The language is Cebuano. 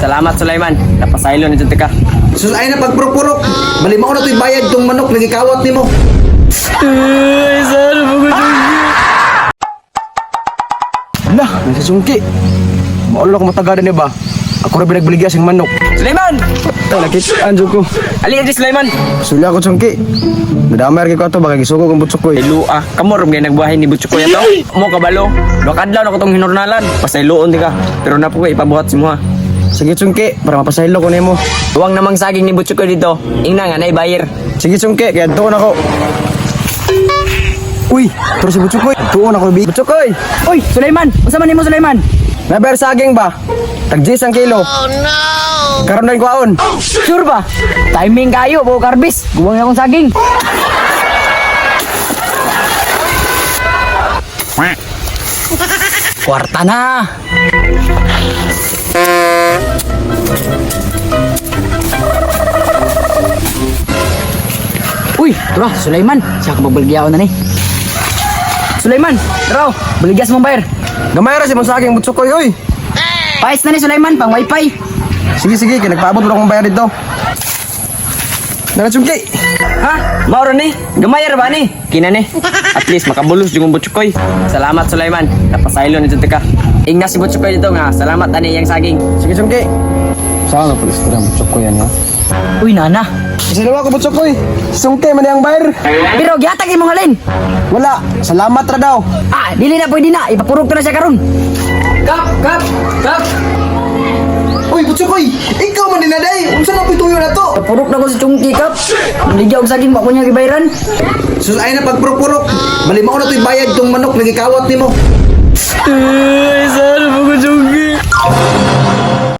Salamat, Sulaiman. Napasaylo na jud ka. Sus ay na pagpurok-purok. Bali mao na to'y bayad tong manok nagikawat nimo. Ay, sir, bugod. Lah, nasa sungki. Maulo ko matagada ni ba? Ako ra binagbaligya sing manok. Sulaiman! Ay, nakit-an jud ko. Ali di Sulaiman. Sulya ko sungki. Nadamay ra kay ko ato baka gisugo kong butsok ko. Ay, lua, kamo rom gay nagbuhay ni Butchukoy ato. Mo kabalo. Duha ka adlaw na ko tong hinurnalan. Pasayloon di ka. Pero na po ko ipabuhat si muha. Sige sungki, para mapasaylo ko nimo. Huwag namang saging ni Butchukoy dito. Ingna nga nay bayar. Sige sungki, kay adto na ko. Uy, turo si Butsukoy. Tuon ako, bi. Butsukoy! Uy, Sulaiman! Unsa man nimo, Sulaiman? Nabayar saging ba? Tag ang kilo. Oh no! Karon na kwaon. Sure ba? Timing kayo, buo karbis. Guwang na akong saging. Kwarta na! Uy, tara, Sulaiman. Siya ka magbaligyaon na ni. Sulaiman, tara, oh. Baligya sa mong bayar. Gamay ra si mong saging Butsukoy, oy. Pais na ni Sulaiman, pang wifi. Sige sige, kay nagpaabot mo akong bayar dito. Nara sungki. Ha? Mauro ni? Gamay ra ba ni? Kina ni. At least makabulos jud ang Butchukoy. Salamat, Sulaiman. Napasaylo na jud ka. Ingna si Butchukoy dito nga. Salamat ani iyang saging. Sige sungki. Saan na pulis ko ang Butsukoy yan, ha? Uy, nana. Isalawa ko Butsukoy. Sungki man ang bayar. Pero gihatag imong halin. Wala, salamat ra daw. Ah, dili na pwede na. Ipapurog ko na siya karon. Kap, kap, kap. Uy, Butsukoy, ikaw man din na day. Unsa na pituyo na to? Purok na ko sa chungki kap. Ligya og saging wa ko niya gibayran. Sus ay na pagpurok-purok. Bali mao na to'y bayad tong manok nagikawat nimo. Ay, sir, bugod.